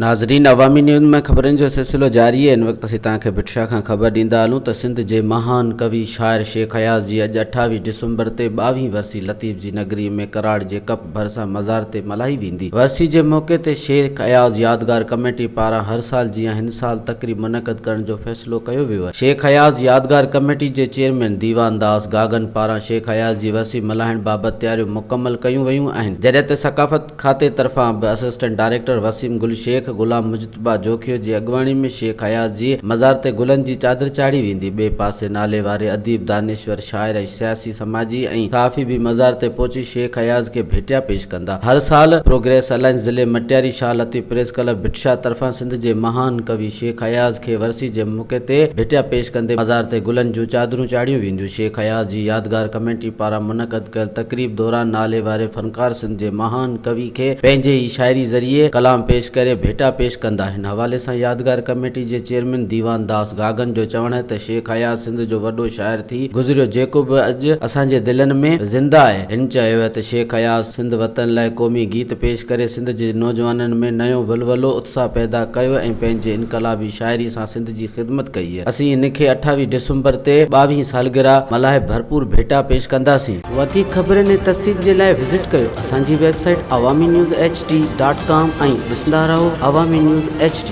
ناظرين عوامي نيوز ۾ خبرن جو سلسلو جاري آهي ان وقت اسين توهان کي ڀٽ شاهه کان خبر ڏيندا هلون ته سنڌ جي مهان ڪوي شاعر شيخ اياز جي اڄ 28 ڊسمبر تي ٻاويهين ورسي لطيف جي نگري ۾ ڪراڙ جي ڪپ ڀرسان مزار تي ملهائي ويندي. ورسي جي موقعي تي شيخ اياز يادگار ڪميٽي پاران هر سال جيان هن سال تقريب منعقد ڪرڻ جو فيصلو ڪيو ويو آهي. شيخ اياز يادگار ڪميٽي جي چيئرمين ديوان داس گاگن پاران شيخ اياز جي ورسي ملهائڻ بابت تياريون مڪمل ڪيون ويون آهن جڏهن ته ثقافت کاتي طرفان به اسسٽنٽ ڊائريڪٽر وسيم گل شيخ غلام مجتبيٰ جوکيو جي اڳواڻي ۾ شيخ اياز جي مزار تي گلن جي چادر چاڙهي ويندي. ٻئي پاسي نالي واري اديب، دانشور، شاعر ۽ سياسي، سماجي ۽ صحافي به مزار تي پهچي شيخ اياز کي ڀيٽيا پيش ڪندا. هر سال پروگريس الائنس ضلعي مٽياري شاهه لطيف پريس ڪلب ڀٽ شاهه طرفان سنڌ جي مهان ڪوي شيخ اياز کي ورسي جي موقعي تي ڀيٽيا پيش ڪندي مزار تي گلن جون چادرون چاڙهيون وينديون. شيخ اياز جي يادگار ڪميٽي پاران منعقد ڪيل تقريب دوران نالي واري فنڪار سنڌ جي مهان ڪوي کي پنهنجي ئي شاعري ذريعي ڪلام پيش ڪري ڀيٽا پيش ڪندا. هن حوالي سان يادگار ڪميٽي جي چيئرمين ديوان داس گاگن جو چوڻ آهي ته شيخ اياز سنڌ جو وڏو شاعر ٿي گذريو جيڪو به اڄ اسان جي دلن ۾ زنده آهي. هن چيو آهي ته شيخ اياز سنڌ وطن لاء قومي گيت پيش ڪري سنڌ جي نوجوانن ۾ نيو ولولو اتساهه پيدا ڪيو ۽ پنهنجي انقلابي شاعري سان سنڌ جي خدمت ڪئي. اسين هن کي 28 ڊسمبر تي ٻاويهين سالگرهه ملهائي ڀرپور ڀيٽا پيش ڪنداسين. وڌيڪ خبرن ۽ تفصيل جي لاء وزٽ ڪيو اسان جي website Awami news H D dot com ۽ ڏسندا رهو عوامي نيوز ايڇ ڊي.